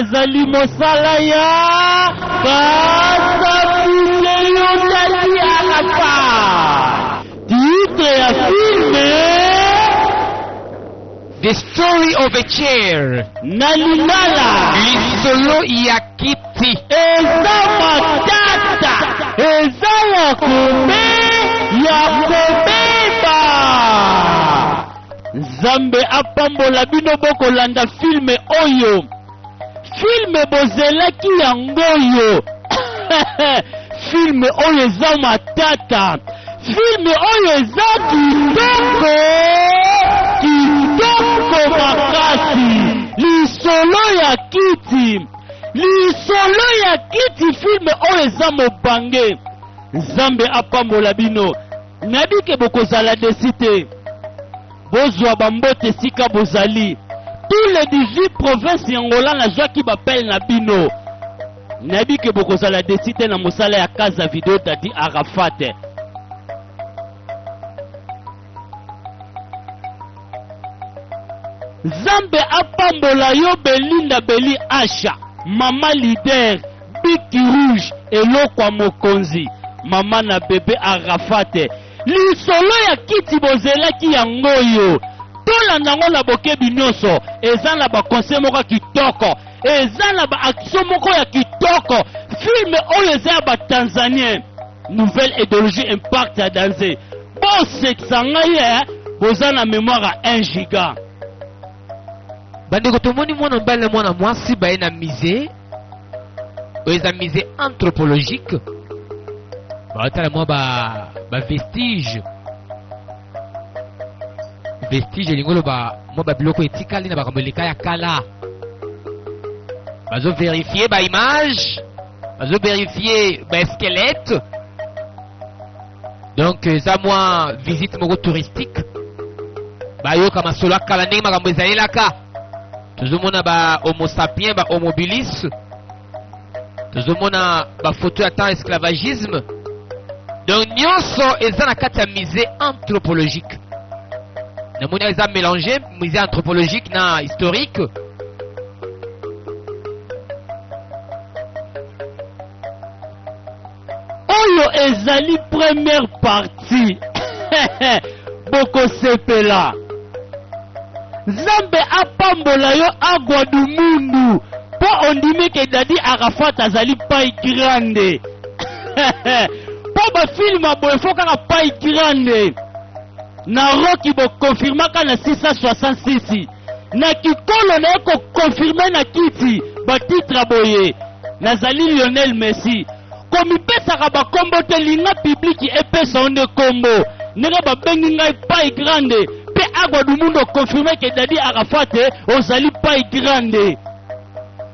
Ezali mosala ya Kasabuleyo Daddy Arafat. Titre ya filme The Story of a Chair. Na lingala. Lisolo ya kiti. Eza matata, eza ya kobe ya kobeba. Nzambe apambola bino bokolanda filme oyo. Filme bozelaki yango oyo. Filme oyo eza matata. Filme oyo eza kitoko kitoko makasi. Lisolo ya kiti. Lisolo ya kiti filme oyo eza mobange. Nzambe apambola bino. Nayebi ke bokozala desi te. Bozwa ba mbote esika bozali. Tous les 18 provinces ya Angola nazwaki ba appel na bino. Nayebi ke bokozala desi te na mosala ya Casa Video Daddy Arafat. Nzambe apambola yo Belinda Beli Asha, mama leader, biki rouge, eloko ya mokonzi, mama na bebe Arafat. Lisolo ya kiti bozelaki yango oyo. Tolanda yango na bokebi nyonso. Eza na ba conseil moko ya kitoko. Eza na ba action moko ya kitoko. Film oyo eza ya ba Tanzanien. Nouvelle ideologie impact ya danze. Bosekisa ngai eh, boza na memoire ya 1 giga. Bandeko tomoni mwana mobali na mwana mwasi baye na musee oyo eza musée anthropologique baotala mwa ba, ba vestige vestige elingi oloba mwa babiloko etikali na makambo eleka ya kala bazo verifie ba image bazo verifie ba squelette donc eza mwa visite moko touristique bayoka masolo ya kala ndenge makambo ezalelaka tozomona ba homo sapiens ba homobilis tozomona bafoto ya temps esclavagisme donc nyonso eza na kati ya musée anthropologique namoni eza mélange musée anthropologique na historique Oyo ezali première partie. Bokosepela. Nzambe apambola yo Agua du Mundu po ondimi ke Daddy Arafat azali pai grande. Po ba film ya boye faut kaka pai grande. Na Rocky bo confirmaka na 666. Na kikolo naye ko confirmer na kiti ba titre ya boye. Nazali Lionel Messi. Komipesaka ba kombo te linga public epesa yo nde kombo. Ndenge babengi ngai Pai Grande pe Agua du Mundo confirme que Daddy Arafat ozali Pai Grande.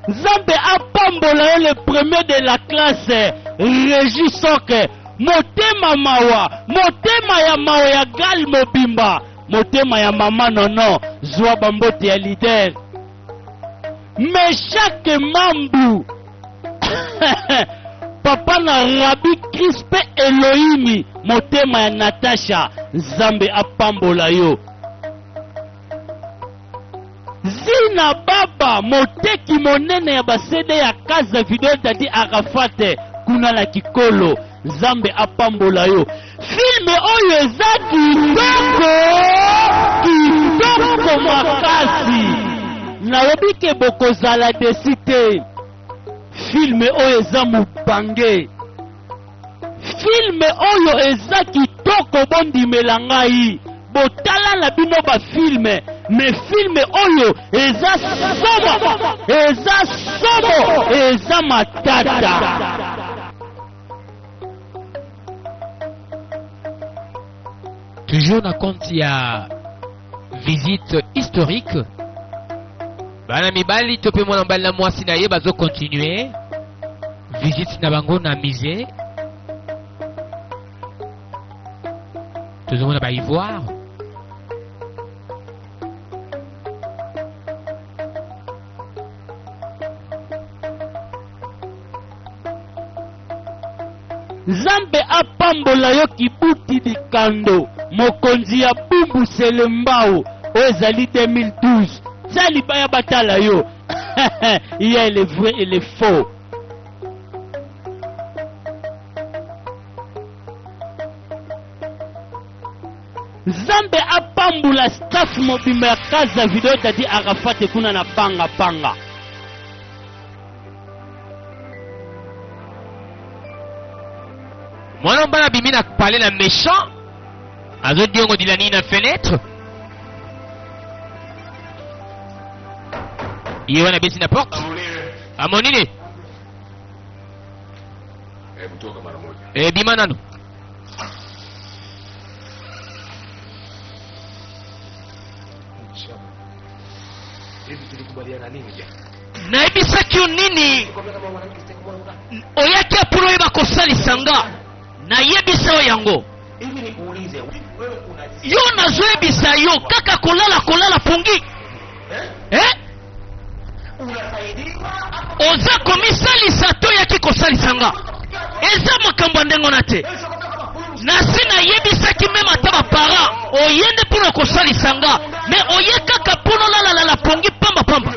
Nzambe apambola yo le premier de la classe Regis Sok motema mawa motema ya mawa ya gal mobimba motema ya mama nono zua ba mbote ya leader Meshack Mambu papa na Rabbi Crispe Elohimi motema ya Natasha Nzambe apambola yo Zina Baba moteki monene ya ba CD ya Casa Video Daddy Arafat kuna na Kikolo Nzambe apambola yo. Film oyo eza kitoko kitoko makasi. Nalobi ke bokozala desi te. Film oyo eza mobange. Film oyo eza kitoko bondimela ngai. Botala na bino ba film mais film oyo eza somo eza somo eza matata. Toujours na compte ya visite historique bana mibali to mpe mwana mobali na mwasi na ye bazo continuer visite na bango na musée tozomona ba ivoire Nzambe apambola yo Kibuti Dikando mokonzi ya Bumbu Selembao oyo ezali 2012 tia libaya batala yo. Il y a les vrais et les faux. Nzambe apambola staff mobimba ya Casa Video Daddy Arafat kuna na panga panga. Mwana mobali abimi na palais na méchant azodiongodila nini na fenêtre ye wana abeti na porte amonile ebima nano Nayebisaki yo nini? Oyaki mpona oyeba kosalisa nga. Nayebisa yo yango. Yo nazoyebisa yo kaka kolala kolala pongi. Eh? Oza komisalisa to oyaki kosalisa nga? Eza makambo ya ndenge wana te. Nasi nayebisaki meme ata ba parents oye nde mpona kosalisa nga me oye kaka mpona olalalala pongi pamba pamba.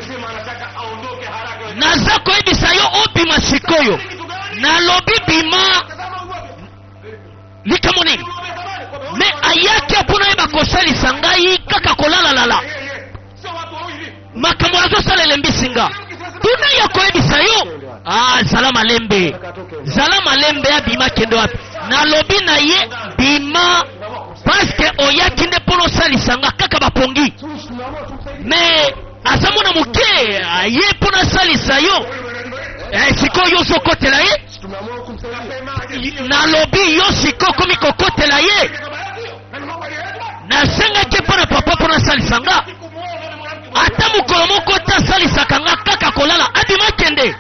Naza koyebisa yo obima sikoyo. Nalobi bima likambo nini? Me ayaki mpona oyeba kosalisa ngai kaka kolalalala. Makambo nazosala elembisi nga. Tuna ye akoyebisa yo. Ah, zala malembe, zala malembe. Abima kende wapi? Nalobi na ye bima, paske oyaki nde mpo nosalisa nga kaka bapongi. Me aza mwana moke, aye mpo nasalisa yo. Eh, sikoyo yo ozokotela ye. Nalobi yo sikoyo okomi kokotela ye. Nasengaki mpo na papa mpo nasalisa nga ata mokolo moko te, asalisaka nga kaka kolala, abima kende.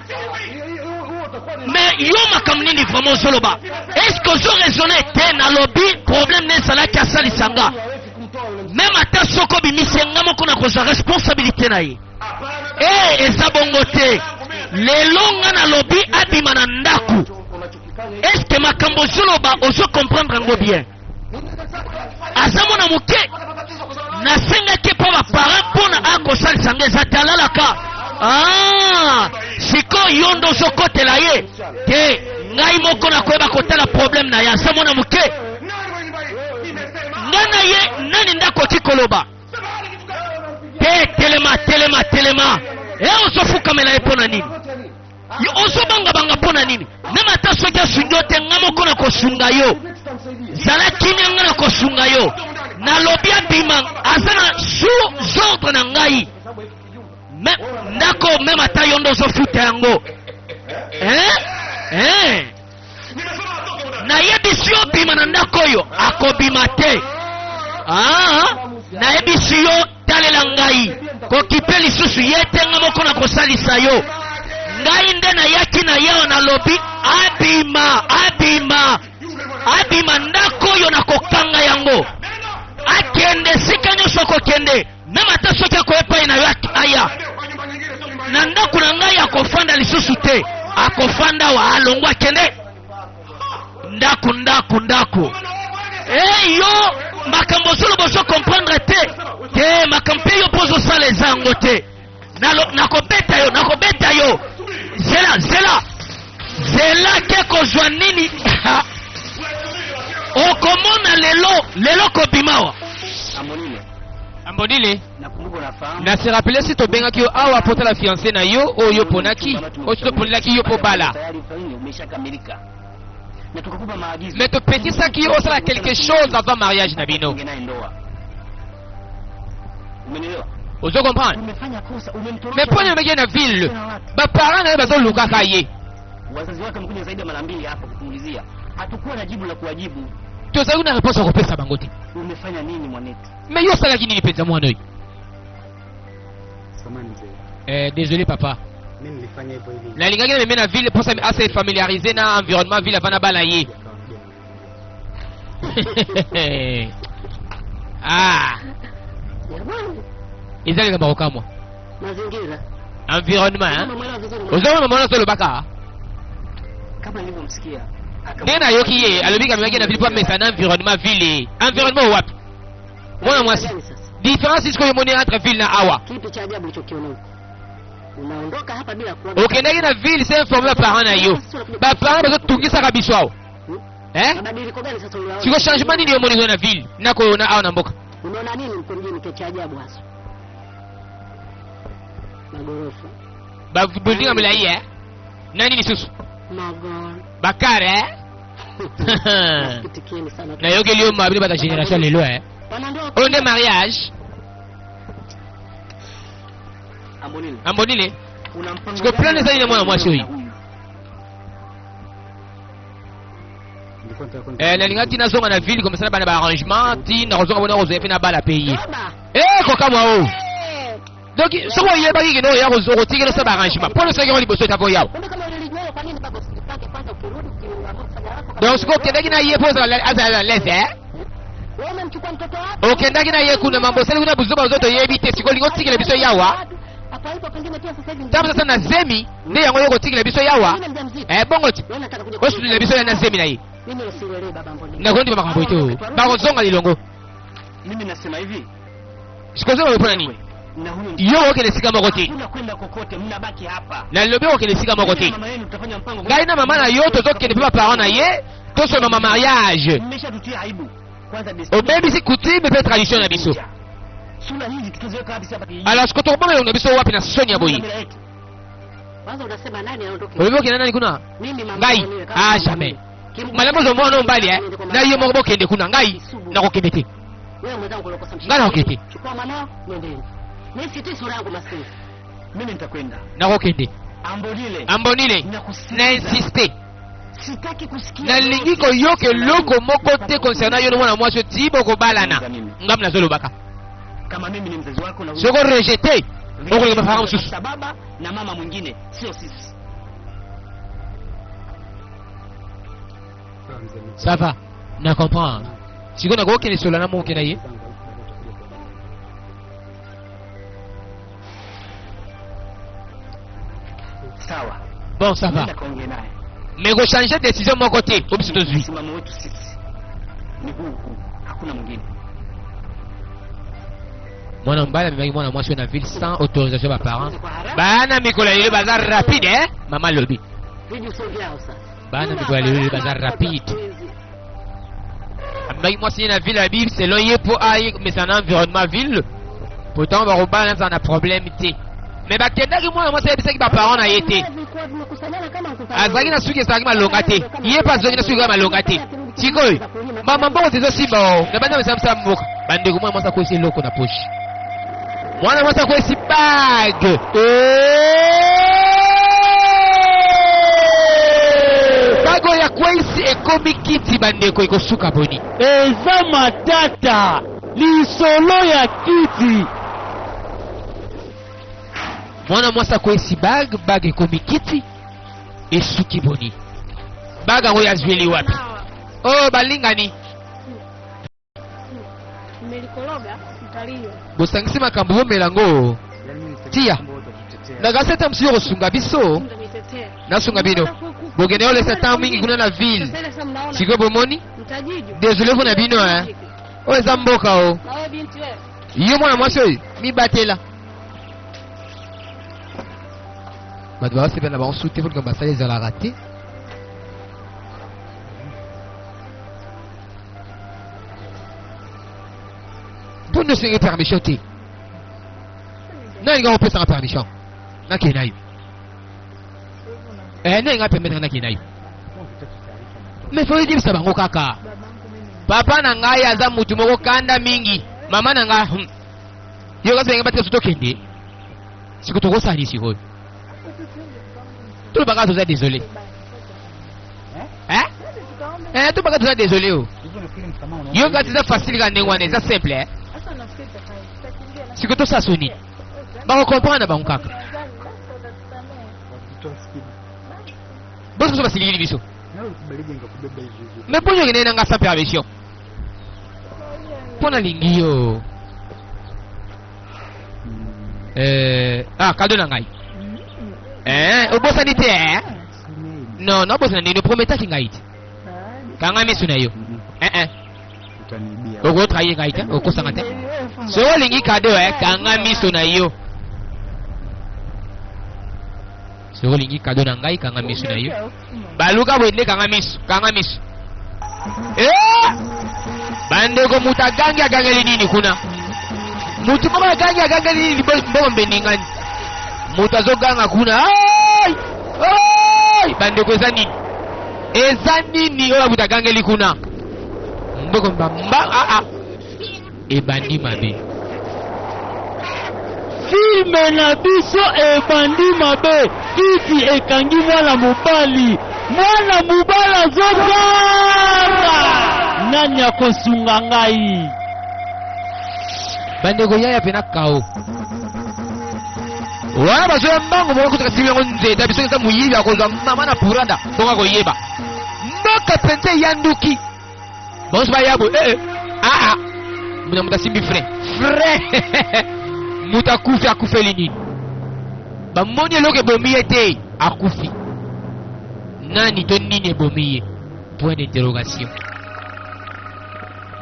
Me yo makambo nini vraiment ozoloba? Eske ozo raisonne te? Nalobi problème ne ezalaki asalisa nga meme ata soki obimisi ye, nga moko nakozwa responsabilité na ye. E eza bongo te. Lelo nga nalobi abima na ndako. Eske makambo ozoloba ozo comprendre yango bien? Aza mwana moke, nasengaki mpo baparent mpona akosalisa nga eza te, alalaka. Ah, sikoyo yo nde ozokotela ye te. Ngai moko nakoyeba kotala problème na ye, aza mwana moke. Ngai na ye nani nde akoki koloba te? Telema, telema, telema. E ozofukamela ye mpo na nini? Yo ozobangabanga mpo na nini? Meme ata soki asungi yo te, nga moko nakosunga yo. Zala kimia, nga nakosunga yo. Nalobi abima, aza na sous ordre na ngai. Me ndako meme ata yo nde ozofuta yango. Eh? Eh? Nayebisi yo bima na ndako oyo, akobima te. Ah, nayebisi yo talela ngai, kokipe lisusu ye te, nga moko nakosalisa yo. Ngai nde nayaki na yawa, nalobi abima, abima, abima ndako oyo, nakokanga yango, akende esika nyonso akokende, meme ata soki akoya epai na yo, aya na ndako na ngai akofanda lisusu te, akofanda awa, alongwa, akende ndako, ndako, ndako. E yo makambo ozoloba ozo comprendre te te, makambo mpe yo mpo ozosala eza yango te. Nakobeta yo, nakobeta yo. Zela, zela, zela ke kozwa nini okomona lelo, lelo kobimawa. Ambonile, na se rappeler si tobengaki yo awa mpo tala fiancé na yo oyo oponaki, oyo toponelaki yo mpo bala. Mais topekisaki yo osala quelque chose avant mariage na bino. Ozo comprendre? Mais mpo nini omeki ye na ville? Baparent na ye bazolukaka ye. Tozalaki na réponse ya kopesa bango te. Mais yo osalaki nini mpenza mwana oyo? Eh, désolé papa, nalingaki na meme na ville mpo ase familiariser na environnement ville avant nabala ye. Ah, eza likambo ya kokamwa. Environnement, hein? Ozomona mama wana azolobaka ndenge nayoki ye alobi kamemaki na ville mpo amesa na environnement ville. Environnement wapi mwana mwasi? Différence sikoyo omoni entre ville na awa? Unaondoka hapa bila kuaga. Okendaki na ville sans informer baparent na yo. Baparent bazotungisaka biso awa. Eh? Mabadiliko gani sasa uliyaona? Siko changement nini omoni kuna na ville na koyona awa na mboka? Unaona nini huko mjini cha ajabu hasa? Magorofa. Ba building ya milai eh? Nani lisusu? Magoro. Bakare eh? Nasikitikieni sana. Nayokeli yo mabe bata génération lelo eh? Wanandoa Oyo nde mariage Ambonile, ambonile una mpango Siko gani plan ezali na mwana mwasi oyo. huyu? Nilikuwa nataka kwanza- Eh, nalingaki nazonga na ville comme ça na bana ba arrangement ti nakozonga bona kozwa ye mpe na bala pe ye. Toba. Eh, kokamwa o. Eh, Donc soki oyebaki kende oya kotikela osala ba arrangement mpo osaki yango liboso etako yawa. Kumbe kama ulilijua hilo kwa nini baba usijipange kwanza ukirudi ukiamua kufanya haraka Donc soki okendaki na ye mpo azala na lese eh? Wewe umemchukua mtoto wako. Okendaki na ye kuna mambo osali kuna buzoba ozo toyebi te sikoyo olingi otikela biso yawa. Hapo alipo pengine pia sasa hivi. Ntango sasa na zemi nde yango yo kotikela biso yawa. Mimi mjamzito. Eh, bongo ti Wewe unataka kuja osundela biso ya na zemi na ye. Mimi usielewe baba Mbonile. Nakondima makambo ete oyo bakozonga lilongo. Mimi nasema hivi, Sikozonga mpona nini? na huyu Yo okende esika moko te. hakuna kwenda kokote, mnabaki hapa. Nalobi okende esika moko Mimi te. na mama yenu tutafanya mpango. Ngai na mama na yo tozokende mpe baparent na ye tosomama mariage. Mmeshatutia aibu. Kwanza desturi. Obebisi coutume mpe tradition na biso. Sura hizi tutaziweka wapi sasa hapa kijijini? Alors sikoyo tokoboma elongo na biso wapi na soni ya boye? Mila yetu. Kwanza unasema nani aondoke? Olobi okende nani kuna? Mimi mama Ngai. Mbonile, kama Ah mama jamais. Mbonile. Kimguu- Malamu ozwa mwana mobali eh. Na yo moko bokende kuna ngai nakokende te. Wewe mwenzangu ulikosa Ngai nakokende. Chukua mwanao nendeni. Mimi sitii sura yangu maskini. Mimi nitakwenda. Nakokende. Ambonile. Ambonile. Nakusikiliza. Na insiste. Sitaki kusikia. Nalingi koyoka eloko moko te concernant yo na mwana mwasi ti bokobalana. Ngai nazolobaka. Kama mimi ni mzazi wako na huyu- Soko rejete okolinga baparent mosusu. Baba na mama mwingine, sio sisi. Sawa, mzee, mimi- Ça va. Na comprendre. Sikoyo nakokende solo na moke na ye. Zangu, alafu baadaye tutakuja kuonana. Sawa. Bon, ça va. Nenda kaongee naye. Mais kochange décision moko te o biso tozwi. Msimamo wetu sisi ni huu huu, hakuna mwingine. Mwana mobali amemaki mwana mwasi oyo na ville sans autorisation ya baparent. Kwa haraka. Bana mikolo ya lelo baza rapide eh? Mama alobi. Vijuso vyao sasa. Bana mikolo ya lelo baza rapide. Amemaki mwasi ye na ville abi selon ye mpo ayemesana na environnement ville. Pourtant bakobala nazala na problème te. Mais bakendaki mwana mwasi ayebisaki baparent na ye te. Azalaki na suki ezalaki malonga te. Ye mpe azongi na suki kaka malonga te. Sikoyo mama mbongo tezosimba o na banda mesala mosala mboka. Bandeko mwana mwasi akwesi eloko na poche. Mwana mwasi akwesi bague. Eh! Bague oyo akwesi ekomi kiti bandeko ekosuka boni. Eza matata lisolo ya kiti. Mwana mwasi akwesi bague, bague ekomi kiti esuki boni. Bague yango yazweli wapi? Oh balingani. Mmelikoroga mtalinywa. Bosangisi makambo bomela yango. Yaani mimi sitaki Tia. kwamba wote watutetea. Nakasi ata mosusu yo kosunga biso. Mtanitetea. Nasunga bino. Bokende olesa ntango mingi kuna na ville. Sasa ile sasa mnaona. Sikoyo bomoni? Mtajiju. Désolé mpona bino eh. Oyo eza mboka o. Na wewe binti wewe. Yo mwana mwasi oyo mibatela. Bato bazosepela na bango su te mpo likambo basali ezalaka te. Mpo nyonso enge permission te. Nani nga kopesanga permission? Nakende na yo. Eh, nani nga permettre nakende na yo? Mais faut oyebisa bango kaka. Papa na ngai aza mutu moko kanda mingi. Mama na ngai Yo kasi ndenge batika biso tokende. Sikoyo tokosala nini sikoyo? Tolobaka toza désolé. Hein? Eh, tolobaka toza désolé o. Hivyo nafikiri msamaha unaomba Yo kasi eza facile kaka ndenge wana, eza simple eh. Sikoyo tosala so nini? Bakocomprendre na bango kaka. wakitoa speed. Boso biso basilikili biso. Nawe ukubalije nikakubeba hivi hivi. Mais mpo okende na nga sans permission. Mpo nalingi yo. Eh, ah, cadeau na ngai. Eh, obosani te eh? Non, nabosana ndenge oprometaki ngai te. Kanga miso na yo. Eh eh. Utaniibia. Okotrahir ngai te, okosanga te. Soki olingi cadeau eh, kanga miso na yo. Soki olingi kado na ngai, kanga miso na yo. Baluka boye nde kanga miso, kanga miso. Eh! Bandeko moto agangi agangeli nini kuna? Moto moko agangi agangeli nini mbongo mbeningani? Moto azoganga kuna. Ai! Ai! Bandeko eza nini? Eza nini oyo moto agangeli kuna? Mboko mba mba ah ah. Ebandi mabe. Filme na biso ebandi mabe, kiti ekangi mwana mobali, mwana mobali azoganga, nani akosunga ngai? Bandeko yaya pena kao wana bazoya mbango moko kutaka simi yango nzeta biso eza moyibi akozwa mama na puranda bongo akoyeba mboka mpenza eyanduki Bonso baya boye eh, eh. Ah, ah. Muna moto asimbi frein frein moto akufi akufeli nini bamoni eloko ebomi ye te akufi nani to nini ebomi ye point d'interrogation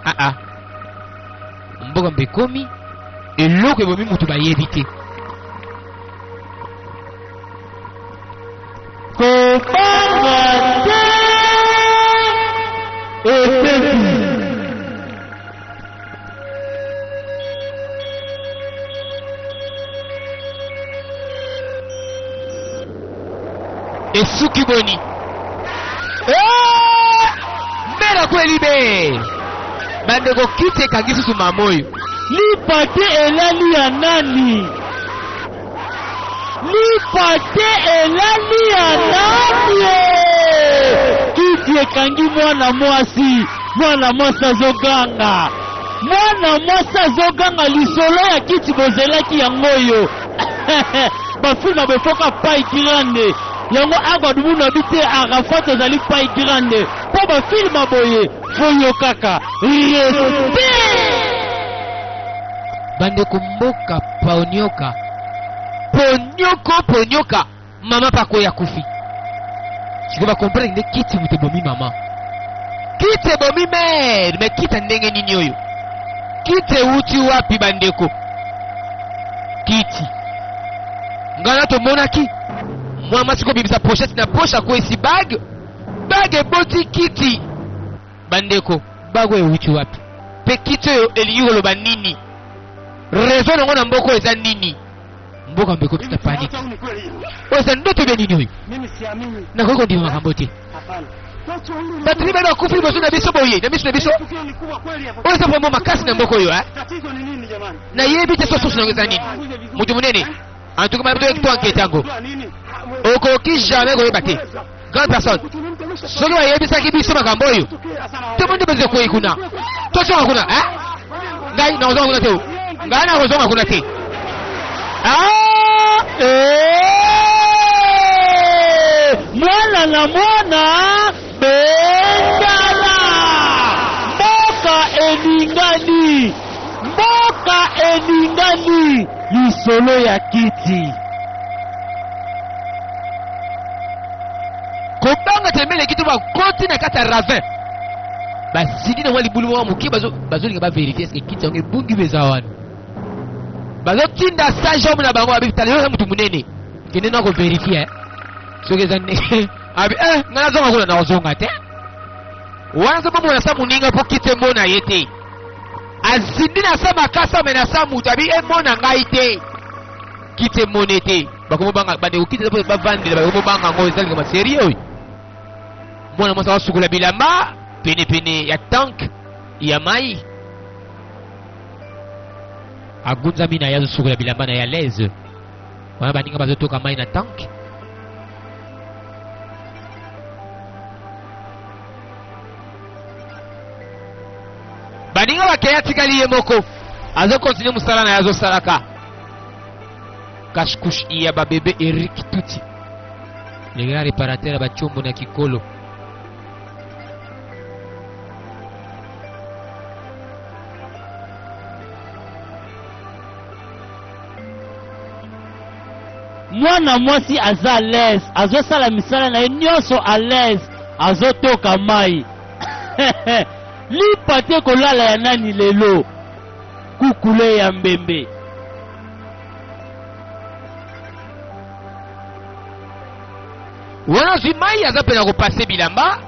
ah, ah. Mboka mpe ekomi eloko ebomi moto bayebi te Kobanga te ebebi. Esuki boni? Eh! Mela kweli be bandeko kiti ekangi susu mama oyo. Lipa te elali ya nani? Lipa te elali ya nani? Kiti ekangi mwana mwasi, mwana mwasi azoganga, mwana mwasi azoganga. Lisolo ya kiti bozelaki yango oyo. Bafilma bofoka pai grande yango agwa dumunu abi te Arafat azali pai grande mpo bafilma boye foyo kaka respect. Bandeko mboka ponioka ponioko ponioka mama pako ya kufi sikoyo bakomprendre nde kiti moto ebomi mama kiti ebomi mere me kiti ya ndenge nini oyo kiti ewuti wapi bandeko kiti ngai na tomonaki mwana mwasi kobimisa pochette na poche akwesi bague bague eboti kiti Bandeko, bague oyo ewuti wapi? Pe kiti oyo elingi koloba nini? Raison nango na mboka oyo eza nini? Mboka mpe ekoti na panique. Oyo eza ndoto bia nini oyo? Nakoki kondima makambo te. Bato mibale bakufi liboso na biso boye, na miso na biso. Oyo eza vraiment makasi na mboka oyo, eh? Nayebi te soso nango eza nini. Moto monene. En tout cas, to enquête yango. Okoki jamais koyeba te. Grande personne. Soki bayebisaki biso makambo oyo, tomoni nde ekwei kuna. Tozonga kuna, eh? Ngai nakozonga kuna te. Ngai nakozonga kuna te. Ah! Eh! Mwana na mwana bendala. Mboka eningani. Mboka eningani. Lisolo ya kiti. Kobanga te meleki to bakoti na kati ya ravin basidi na mwa libulu moko moke bazolinga baverifie eske kiti yango ebungi mpe eza wana bazotinda sage homme na bango babi tala yo oza motu monene kende na koverifie soki eza ndenge abi eh ngai nazonga kuna nakozonga te wana nzambe amona sa moninga mpo kiti emona ye te azindi na sa makasa me na sa moto abi emona ngai te kiti emone te bakomobanga bandeko kiti eza mpo bavandela bakomobanga yango eza likama serie oyo mwana mwasi akosukola bilamba penepene ya tank ya mai agunzami na ye azosukola bilamba na ye à l'aise wana baninga bazotoka mai na tank baninga bakei atikali ye moko azokontinue mosala na ye azosalaka kashkush ya babebe Eric Tuti le grand réparateur ya bachombo na kikolo Mwana mwasi aza à l'aise, azosala misala na ye nyonso à l'aise, azotoka mai. Lipa te kolala ya nani lelo? Kukule ya mbembe. Wana azwi mai, aza pene ya kopase bilamba.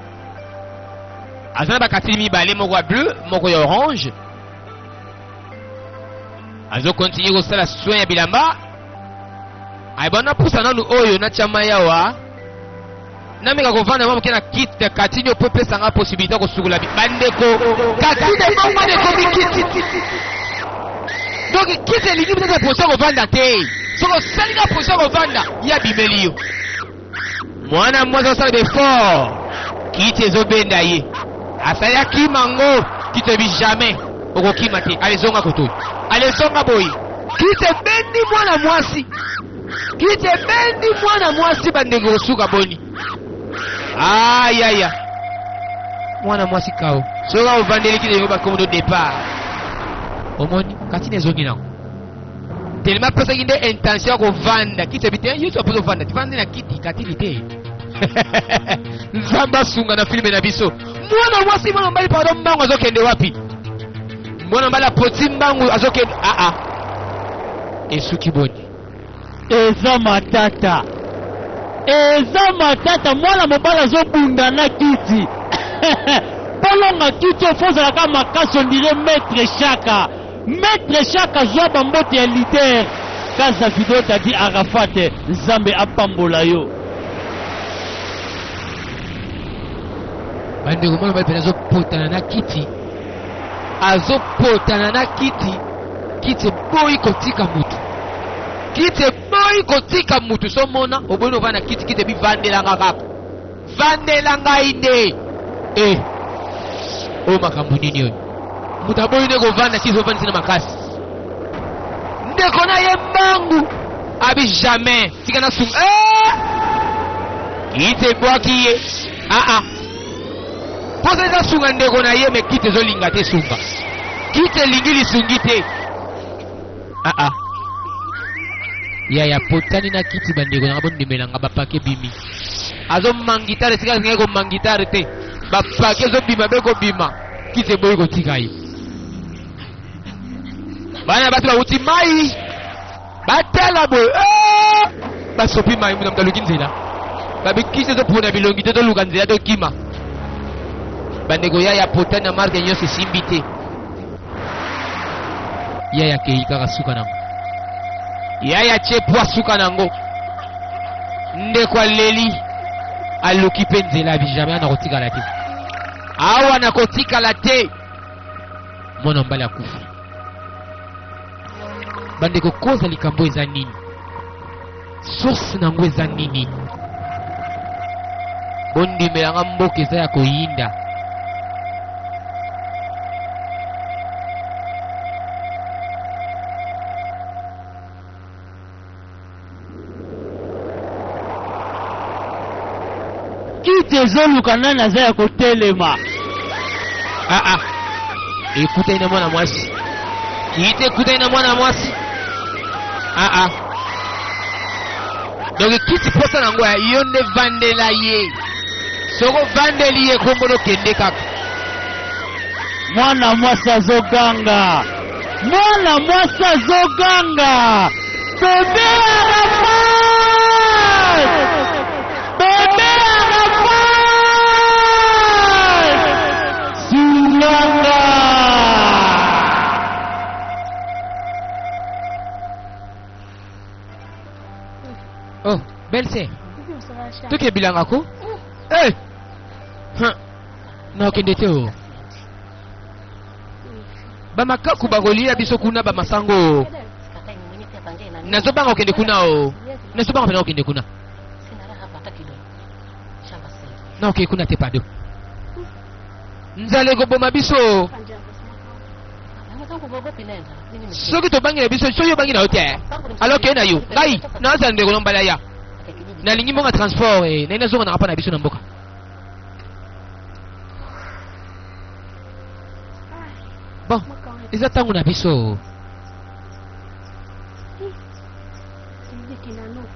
Aza na bakatili mibale, moko ya bleu, moko ya orange. Azo continuer kosala soin ya bilamba. Ayeba napusa nanu oyo natya mai awa. Nameka kovanda mwa moke na kiti katini oyo mpo epesa nga possibilité ya kosukola bandeko. Katini ebongwana ekomi kiti. Donc kiti elingi peut-être position ya kovanda te. Soki osali kaka position ya kovanda, ye abimeli yo. Mwana mwasi azosala ba effort, kiti ezobenda ye. Asali akima ngo, kiti elobi jamais okokima te. Ale zonga kotoyi. Ale zonga boye. Kiti ebendi mwana mwasi. Kiti ebendi mwana mwasi, bandeko kosuka boni. Ayaya. Mwana mwasi kao. Soki ovandeli kiti yango bakomi do départ. Omoni katini ezongi nango. Tellement apesaki nde intention ya kovanda kiti ebi te, yesu aposa ovanda te, vanda na kiti katini te. Nzambe asunga na filme na biso. Mwana mwasi, mwana mobali, pardon, mbangu azokende wapi? Mwana mobali apoti mbangu azokende. Ah ah. Esuki boni? Eza matata, eza matata. Mwana mobali azobunda na kiti. Polonga kiti oyo, fozalaka makasi, on dirait maître Shaka. Maître Shaka zwa bambote ya leader Kaza Video Dadi Arafat, Nzambe apambola yo. Bandeko, mwana mobali pene azopotana na kiti, azopotana na kiti. Kiti eboyi kotika mutu, kiti eboyi kotika mutu. Somona oboyi novanda na kiti, kiti ebivandelanga kaka, vandela ngai nde. E oyo makambo nini oyo? Moto aboyi nde kovanda, kiti ovandisi na makasi. Ndeko na ye mbangu abi jamais tika na sunga. Eh! Kiti ebwaki ye. Aa, mposa eza sunga ndeko na ye, me kiti ezolinga te sunga. Kiti elingi lisungi te. Aa, yaya potani na kiti. Bandeko nanga, bondimelanga, bapake bimi azomangitare esika alingaki komangitare te. Bapake ezobima be kobima, kiti eboyi kotika ye. Bana basi bawuti mai, batala boye, eh! Basopi mai, mutu aluki nzela. Babikisi ezopona bilongi te, toluka nzela tokima. Bandeko, yaya potani na marke nyonso esimbi te. Yaya akei kaka, suka nango. Yaya tie pwa, suka nango. Ndeko aleli, aluki mpe nzela abi jamais ana kotikala te awa, nakotikala te. Mwana mobali akufi. Bandeko, koza likambo eza nini? Source nango eza nini? Bondimelanga, mboka eza ya koyinda. Kiti ezoluka nani aza ya kotelema. Aa, ekutani na mwana mwasi. Kiti ekutani na mwana mwasi. Aa, donc kiti posa nango ya yo nde vandela ye. Soki ovandeli ye, kombo nokende kaka. Mwana mwasi azoganga, mwana mwasi azoganga: "Bebe Arafat, bebe Arafat, sunganga!" Oh, belle sœur, toke bilanga ko. Hey! Nakokende te o. Bamakaku bakolia biso kuna, bamasango. Nazobanga kokende kuna o, nazobanga mpena kokende kuna. Nakokende kuna te, pardon, nzala ekoboma biso. Soki tobangi na biso, soki obangi na yo te, alors kende na yo. Ngai nazala ndeko na mbala ya nalingi mbongo transport, eh, nai nazonga nanga mpa na biso na mboka. Bon, eza ntango na biso.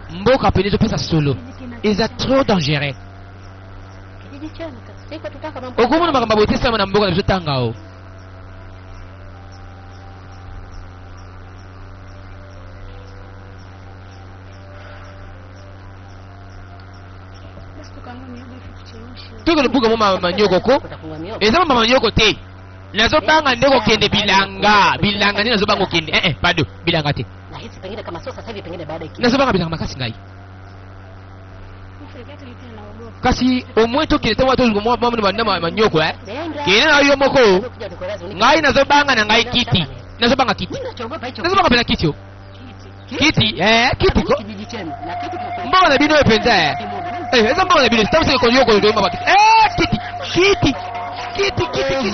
Mboka pene ezopesa solo, eza trop dangereux. Okomona makambo boye te esalama na mboka na biso. Tanga o Kanga mihogo afu tuchemshe. Tokende buka mwa manyoko ko. Utafunga mihogo. Eza mwa manyoko te, nazobanga nde kokende bilanga, bilanga nde nazobanga kokende. Eh, eh, pardon, bilanga te. Nahisi pengine kama sio sasa hivi, pengine baada ya Nazobanga bilanga makasi ngai. Mfekete tena naogopa. Kasi au moins tokende ntango tozwa mwa mwa mwa manyoko, eh. Nenda. Kende na yo moko. Kuja nikueleze unipe. Ngai nazobanga na ngai kiti, nazobanga kiti. Mimi nachogopa hicho. Nazobanga mpenza kiti o. Kiti. Kiti, eh, kiti ko. Kijiji chenu. Na kiti kwa Mbongo na bino oyo mpenza, eh. Eh, eza mbongo na bino. Ntango soki koyoko koyoma bakiti, eh, kiti, kiti, kiti, kiti, kiti.